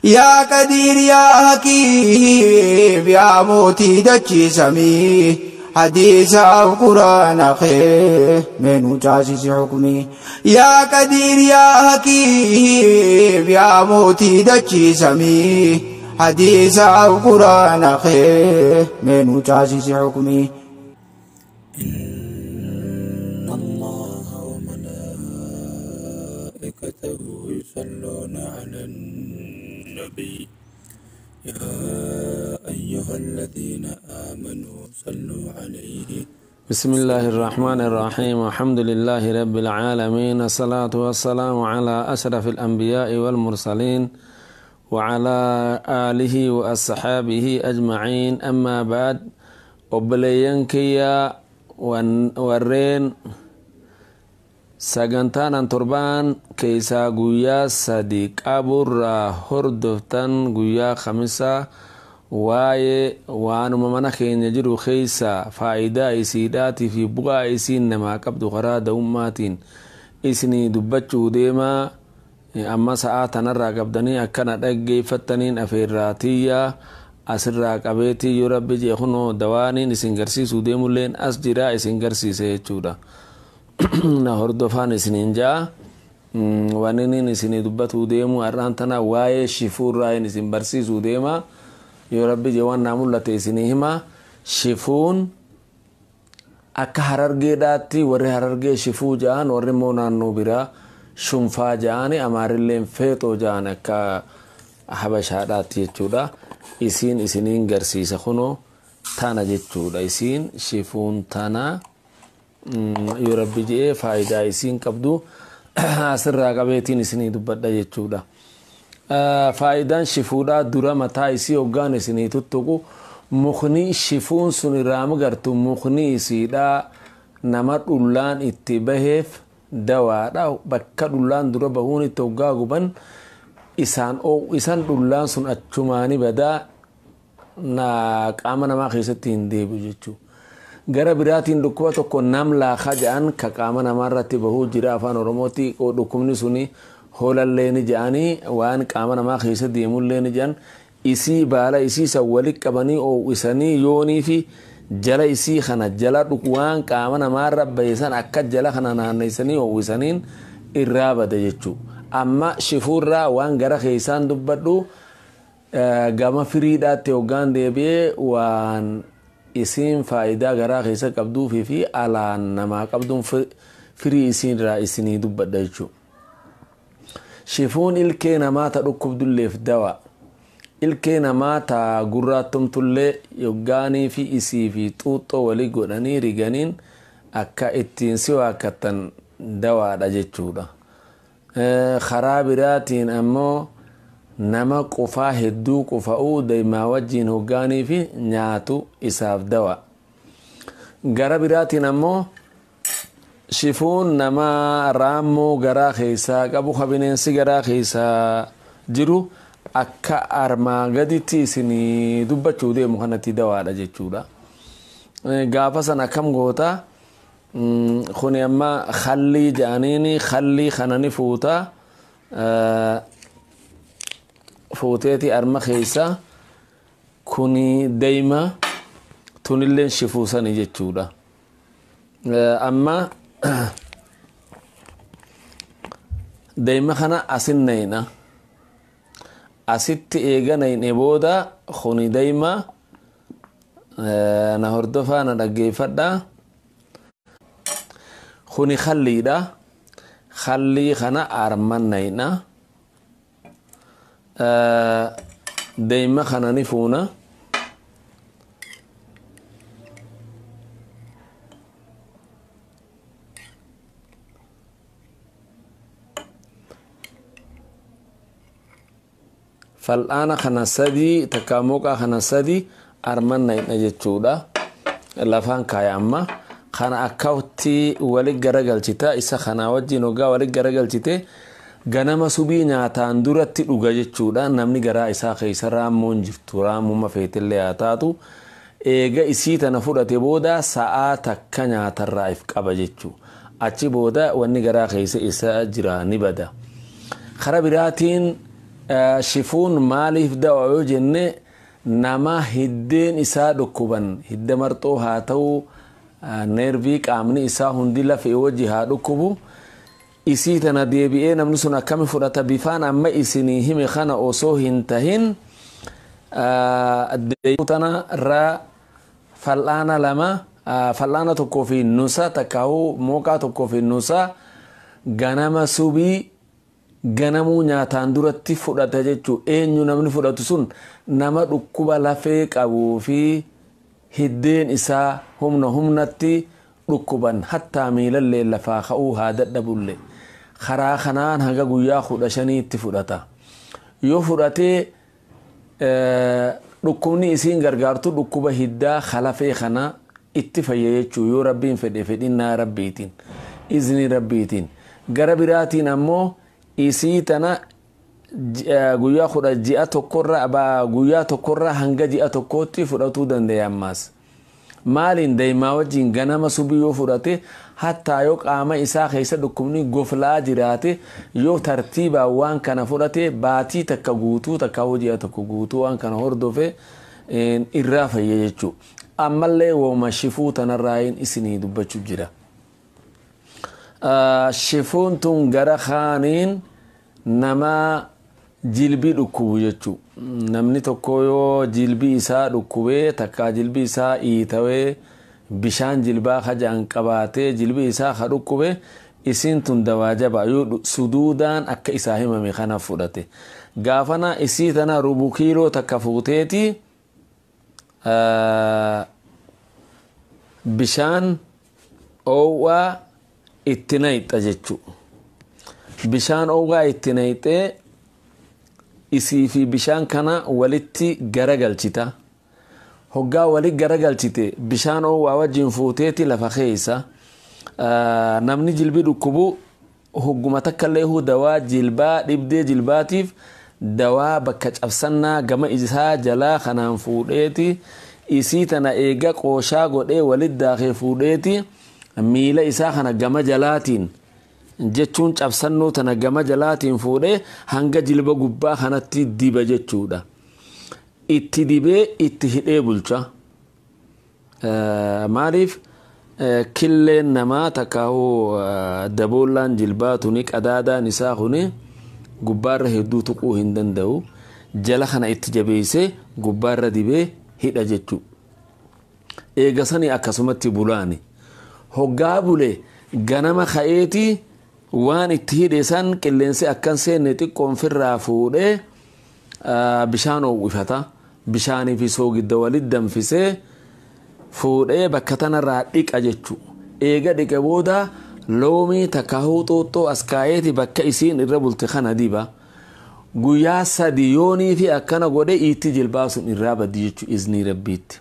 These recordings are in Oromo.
Yaa Qadiir yaa Hakiim yaa mootii dachii samii hadiisaaf quraana kee mee nu taasisi hukmii. Yaa Qadiir yaa Hakiim yaa mootii dachii samii hadiisaaf quraana kee mee nu taasisi hukmii. إن الله وملائكته يصلون على النبي يا أيها الذين آمنوا صلوا عليه. بسم الله الرحمن الرحيم. الحمد لله رب العالمين، الصلاة والسلام على أشرف الأنبياء والمرسلين وعلى آله وأصحابه أجمعين. أما بعد، obboleeyyan kiyya warreen sagantaan torbaan keessaa guyyaa 3 qaburraa hordoftan, guyyaa Khamisaa waa'ee waanuma mana keenya jiru keessa faayidaa isiidhaatii fi bu'aa isiin namaa qabdu karaa da'ummaatiin isinii dubbachuu deemaa. Amma sa'aa tanarraa qabdanii akkana dhaggeeffattaniin afeerraatiyyaa asirraa qabeetii yoo Rabbi jee kunoo dawaaniin isin garsiisuu deemulleen as jiraa isin garsiise jechuudha. Na hordofaan isiniin ja'a. Wanni isinii dubbatuu deemu har'aan tana waa'ee shifuurraa isin barsiisuu deema. Yoo Rabbi jee waan naa mul'ate isinii hima. Shifuun akka Harargeedhaatti warri Harargee shifuu ja'an, warri immoo naannoo biraa shunfaa ja'ani, Amaarilleen feexoo ja'an akka Habashaadhaatti jechuudha. Isiin isiniin garsiisa kunoo tana jechuudha. Isiin shifuun tana yoo Rabbi je'ee faayidaa isiin qabdu asirraa qabeetiin isinii dubbadha jechuudha. Faayidaan shifuudhaa dura mataa isii hoggaan isinii tuttuqu, mukni shifuun sun irraa magartu mukni isiidhaa nama dhullaan itti baheef dawaadha. Bakka dhullaan dura bahuun itti hoggaa guban isaan isan dhullaan sun achumaani badaa na qaama namaa keessatti hin deebi'u jechuudha. Gara biraatiin dhukkuba tokko nam laakaa jedhan ka qaama namaarratti bahuu jira. Afaan Oromootti dhukkubni suni hoolallee ni jedhanii waan qaama namaa keessa deemullee ni jedhan. Isii baala isii san walitti qabanii oo'isanii yoonii fi jala isii kana jala waan qaama namaarra bahe san akka jala kana naanneessanii oo'isaniin irraa bada jechuudha. Amma shifuurraa waan gara keessaan dubbadhu gama firiidhaatti hoggaan deebi'ee waan isiin faayidaa garaa keessa qabduufi fi alaan namaa qabduun firii isiinirraa isinii dubbadha jechuudha. Shifuun ilkee namaa ta dhukkubdulleef dawa. Ilkee namaa ta gurraattumtullee yoggaanii fi isii fi xuuxxoo walii godhanii riganiin akka ittiin si waakkattan dawaadha jechuudha. Karaa biraatiin ammoo nama qufaa hedduu qufa'uu daa'imaa wajjin hoggaanii fi nyaatu isaaf dawa. Gara biraatiin ammoo shifuun nama raammoo garaa keessaa qabu ka bineensi garaa keessaa jiru akka armaa gaditti isinii dubbachuu deemu kanatti dawaadha jechuudha. Gaafa sana akkam goota? Kuni amma khallii jedhaniini khallii kana ni fuuta. Fuuteeti arma keessa kuni deema tunilleen shifuu sani jechuudha. Amma deema kana asin nayna. Asitti eega nayne booda kuni deema na hordofaa na dhaggeeffadha. Kuni khalliidha. Khallii kana arman nayna. Deema kana ni fuuna. Fal'aana kana 3 takka mooqaa kana 3 arman nayna jechuudha. Lafaan kaaya amma kana akkawti wali garagalchita isa kana wajjin hoggaa wali garagalchite ganama subii nyaataan duratti dhuga jechuudha. Namni garaa isaa keessa raammoon jirtu raammuma feetillee haa taatu eega isii tana fudhate booda sa'aa takka nyaatarraa if qaba jechuudha. Achi booda wanni garaa keessa isa jira ni bada. Karaa biraatiin Shifuun maaliif dawa yoo jenne, nama hiddeen isaa dhukkuban, hidda marxoo haa ta'u, neervii qaamni isaa hundi lafee wajji haa dhukkubu, isii tana deebi'ee namni sun akkami fudhata? Bifaan amma isinii hime kana osoo hin tahin, tana irraa fal'aana 2, fal'aana tokkoo fi nusa, takkaa'uu mooqaa tokkoo fi nusa, ganama subii ganamuu nyaataan duratti fudhata jechuu. Eenyu namni fudhatu sun? Nama dhukkuba lafee qabuu fi hiddeen isaa humna humnatti dhukkuban, hattaa miilallee lafaa ka'uu haa dadhabullee, karaa kanaan hanga guyyaa 15tti fudhata. Yoo fudhatee dhukkubni isiin gargaartu dhukkuba hiddaa lafee kana itti fayya jechuu, yoo Rabbiin fedhe, fedhinnaa Rabbiitiin, izni Rabbiitiin. Gara biraatiin ammoo isii tana guyyaa 10, ji'a tokkorra, guyyaa tokkorra hanga ji'a tokkootti fudhatuu dandeenya. Ammaas maaliin? Daa'imaa wajjin ganama subii yoo fudhate, hattaa yoo qaama isaa keessa dhukkubni goflaa jiraate, yoo tartiibaan waan kana fudhate, baatii takka guutuu, takka ji'a tokko guutuu waan kana hordofe, irraa fayya jechuudha. Ammallee wooma shifuu tanarraayin isinii dubbachuu jira. Shifuun tun gara kaaniin nama jilbii dhukkubu jechuudha. Namni tokko yoo jilbii isaa dhukkubee, takkaa jilbii isaa iitawee, bishaan jilbaa kajaan qabaatee jilbii isaa ka dhukkube, isiin tun dawaa jaba yoo suduudaan akka isaa himame kana fudhate. Gaafana isii tana rubu kiiloo takka fuuteeti bishaan oowwaa itti nayxa jechuudha. Bishaan oowwaa itti nayxee isii fi bishaan kana walitti garagalchita. Hoggaa walitti garagalchite, bishaan oowwaa wajjin fuuteeti lafa keessa. Namni jilbii dhukkubu hogguma takka illee dawaa jilbaa, dhibdee jilbaatiif dawaa bakka cabsannaa gama isaa jalaa kanaan fuudheeti isii tana eega qooshaa godhee walitti daakee fuudheeti miila isaa kana gama jalaatiin, jechuun cabsannoo tana gama jalaatiin fuudhee hanga jilba gubbaa kanatti diba jechuudha. Itti dibee itti hidhee bulcha. Maaliif? Killeen namaa takkaa'uu daboollaan jilbaa tuni, qadaadaan isaa kuni gubbaarra hedduu tuquu hin danda'u. Jala kana itti jabeessee gubbaarra dibee hidha jechuudha. Eega sanii akkasumatti bulaani. Hoggaa bule, ganama ka'eeti waan itti hidhe san qilleensi akkan seenne xiqqoon firraa fuudhee bishaan oowwifata. Bishaanii fi soogidda walitti danfisee fuudhee bakka tanarraa dhiqa jechuudha. Eega dhiqe booda loomii takka xuuxxoo as kaa'eeti bakka isiin irra bulte kana diba. Guyyaa 3 yoonii fi akkana godhe, itti jilbaa sun irraa baddi jechuudha, iznii Rabbiitti.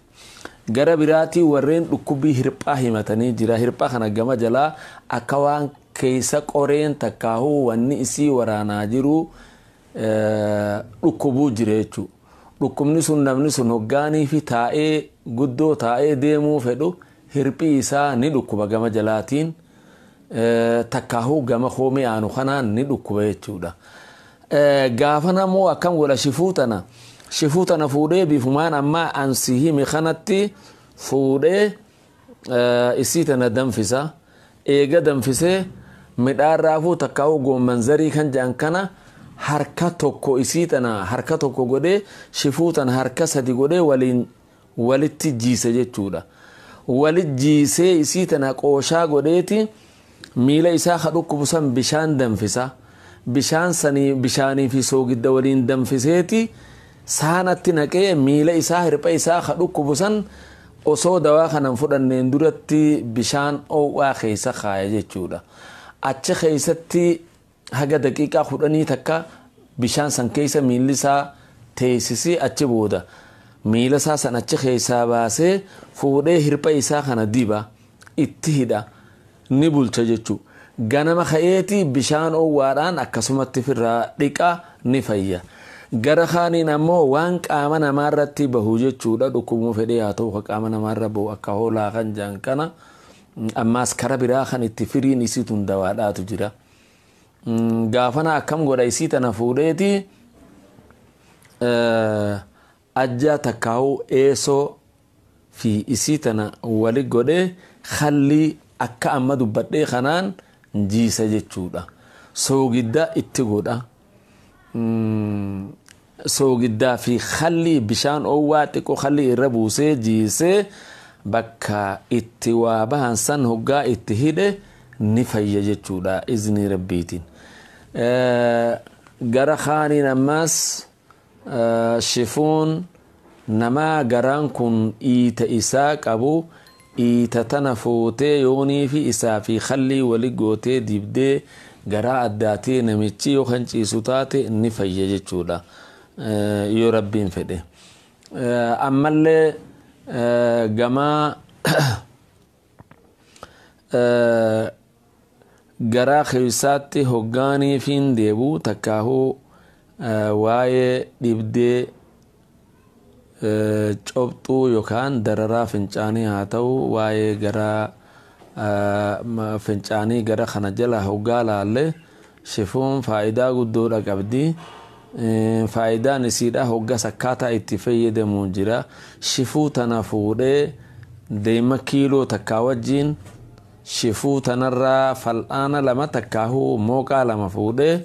Gara biraatii warreen dhukkubbii hirphaa himatanii jira. Hirphaa kana gama jalaa akka waan keessa qoreen takkaahuu wanni isii waraanaa jiru dhukkubuu jira jechuudha. Dhukkubni sun namni sun hoggaanii fi taa'ee guddoo taa'ee deemuu fedhu, hirphii isaa ni dhukkuba gama jalaatiin, takkaahuu gama koomee aanu kanaan ni dhukkuba jechuudha. Gaafa namoo akkam godha? Shifuu tana fuudhee bifumaan ammaa ansi hime kanatti fuudhee isii tana danfisa. Eega danfisee midhaan raafuu takkaahuu goommanzarii kan jedhan kana harka tokko, isii tana harka tokko godhee, shifuu tana harka sadi godhee waliin walitti jiise jechuudha. Walitti jiisee isii tana qooshaa godheeti miila isaa ka dhukkubu san bishaan danfisa. Bishaan sanii, bishaanii fi soogidda waliin danfiseeti saanatti naqee miila isaa, hirpha isaa ka dhukkubu san osoo dawaa kanan fudhanneen duratti bishaan oowwaa keessa kaaya jechuudha. Achi keessatti haga daqiiqaa 10 takka bishaan san keessa miilli isaa teessisee, achi booda miila isaa san achi keessaa baasee fuudhee hirpha isaa kana diba, itti hidha, ni bulcha jechuudha. Ganama ka'eeti bishaan oowwaadhaan akkasumatti firraa dhiqa, ni fayya. Gara kaaniin ammoo waan qaama namaarratti bahu jechuudha. Dhukkubuu fedhee haa ta'u, ka qaama namaarra bahu akka hoolaa kan jedhan kana, ammaas kara biraa kan itti firiin isii tun dawaadhaatu jira. Gaafana akkam godha? Isii tana fuudheeti Ajjaa takkaahuu eesoo fi isii tana wali godhee khallii akka amma dubbadhee kanaan jiisa jechuudha. Soogiddaa itti godha. Soogiddaa fi khallii bishaan oowwaa xiqqoo khallii irra buusee jiisee bakka itti waa bahan san hoggaa itti hidhe ni fayya jechuudha iznii rabbiitiin. Gara kaaniin ammaas shifuun namaa garaan kun iita isaa qabu iita tana fuutee yoonii fi isaa fi khallii wali gootee dibdee garaa addaatee namichi yoo kan ciisu taate ni fayya jechuudha yoo rabbiin fedhe. Ammallee gamaa garaa keessaatti hoggaanii fiin deebu takkaahuu waa'ee dhibdee cobxuu yookaan dararaa fincaanii haa ta'u waa'ee garaa fincaanii gara kana jala hoggaa laalle shifuun faayidaa guddoodha qabdi. Faayidaan isiidha hoggas akkaataa itti fayyadamu jira. Shifuu tana fuudhee deema kiiloo takkaa wajjiin shifuu tanarraa fal'aana lama takkaahuu mooqaa lama fuudhee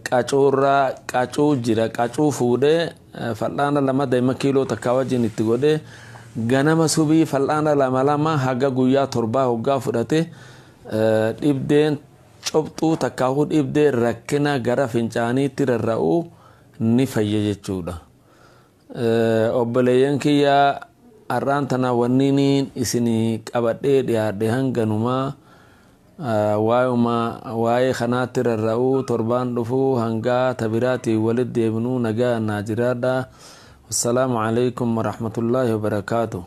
qacuurraa qacuu jira qacuu fuudhee fal'aana lama deema kiiloo takkaa wajjiin itti godhee ganama subii fal'aana lama lama haga guyyaa torbaa hoggaa fudhate dhibdeen cobxuu takkaahuu dhibdee rakkina gara fincaaniitti rarra'uu ni fayya jechuudha. Obboleeyyan kiyyaa har'aan tana wanniin isinii qabadhee dhiyaadhe hanganumaa waa'uma waa'ee kanaatti rarra'uu torbaan dhufuu hangaa tabiraatiin walitti deebinuu nagaa naa jiraadha. Wassalaamu alaikum warahmatullaahi wabarakaatuh.